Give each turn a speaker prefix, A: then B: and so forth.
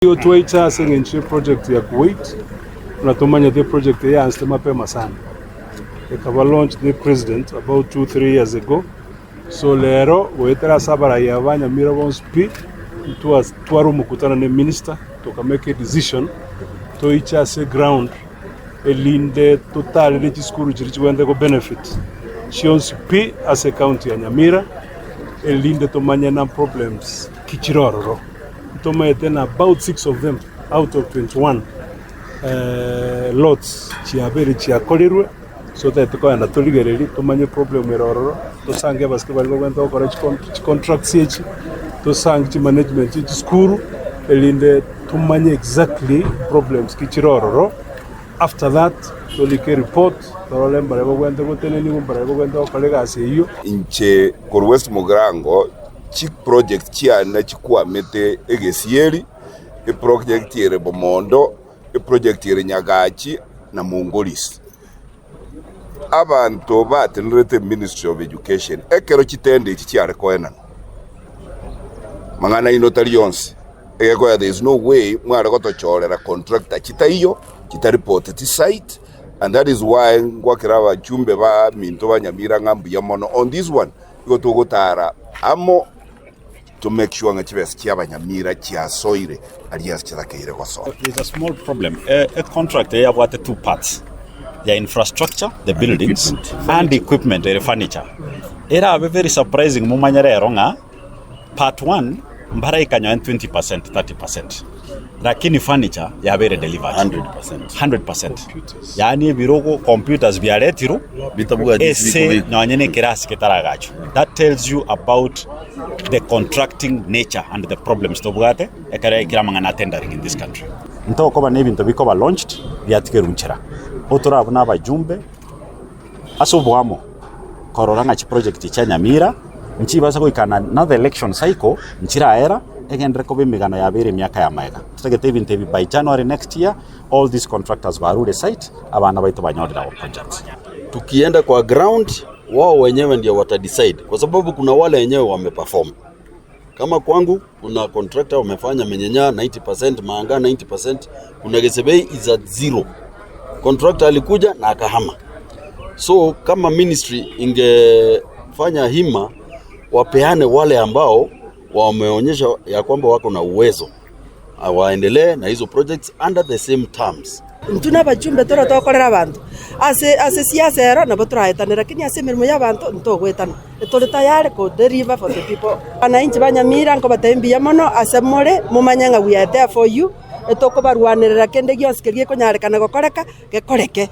A: Nigo twaicha ase engencho y'eproject ya Kuwait, buna tomanyete eproject eye yaansete mapema sana, ekaba launched ne president about two, three years ago, so rero goetera ase abarai aba ba Nyamira bonsi pi, ntwatwara omokutano ne minister, toka make a decision toiche ase eground erinde totarere chisukuru chiria chigwenerete go benefit chionsi pi ase ecounty ya Nyamira, erinde tomanye na problems ki chire ororo. Ntomaete na about 6 of them out of 21 lots chiabeire chiakorirwe, so totagete kogenda torigererie tomanye problem ere ororo, tosange abasike baria bagwenerete gokora chicontracts echi, tosange chimanagement chie chisukuru, erinde tomanye exactly problems ki chire ororo, after that torike ereport torore mbaria bagwenerete goteneniwa, mbaria bagwenerete gokora egasi eyio.
B: Inche korwa West Mugirango Chiproject chiane chikwamete egesieri, eproject ere Bomondo, eproject ere Nyagachi na Mongoris. Abanto batenerete Ministry of Education ekero chitenda echi chiare koenanwa, mang'ana aino tari onsi, egekoya there is no way mware gotochorera contractor chitaiyo, chitaripoteti site and that is why ngwakera abachumbe baminto ba Nyamira ng'a mbuya mono on this one. Igo togotara amo to make sure ng'a chibesa chi'abanyamira chiasoire aria ase chitakeire gosoa.
C: There is a small problem. A, a contract eye yabwate two parts ya infrastructure, the buildings, and equipment ere furniture. Erabe very surprising momanye rero ng'a part one mbaraika nonye 20%, 30%. Lakini furniture yabeire delivered
D: 100%.
C: 100%. Yaani ebirogo, computers biaretirwe
D: Bitabwati
C: ese
D: bikobekwa.
C: nonye na ekerasi ketaragachwa. That tells you about the contracting nature and the problems tobwate ekero ekero amang'ana a tendering in this country. Ntokoba na ebinto bikoba launched biatigerwe nchera. Otorabwo buna abajumbe ase oboamo korora ng'a chiproject chia Nyamira nchibase goika na another election cycle nchiraera egenderere koba emegano yabeire emiaka ya magega. Totagete ebinto ebi by January next year all these contractors barure site abana baito banyorire our projects.
D: Tukienda kwa ground wao wenyewe ndio wata decide kwa sababu kuna wale wenyewe wameperform. Kama kwangu kuna contractor wamefanya Menyenya 90%, Manga 90%, kuna Gesebei is at zero. Contractor alikuja na akahama. So kama ministry ingefanya hima wapeane wale ambao wameonyesha ya kwamba wako na uwezo waendelee na hizo projects under the same terms.
E: Intwe nabachumbe tore tokorera abanto, ase ase siasa ero nabo toraetane, lakini ase emeremo y'abanto ntogoetana. Tore tayari ko deliver for the people. Abananchi ba Nyamira nkobatebia mbuya mono ase more, momanye ng'a we are there for you, etokobarwanerera kende gionsi keria gekonyarekana gokoreka, gekoreke.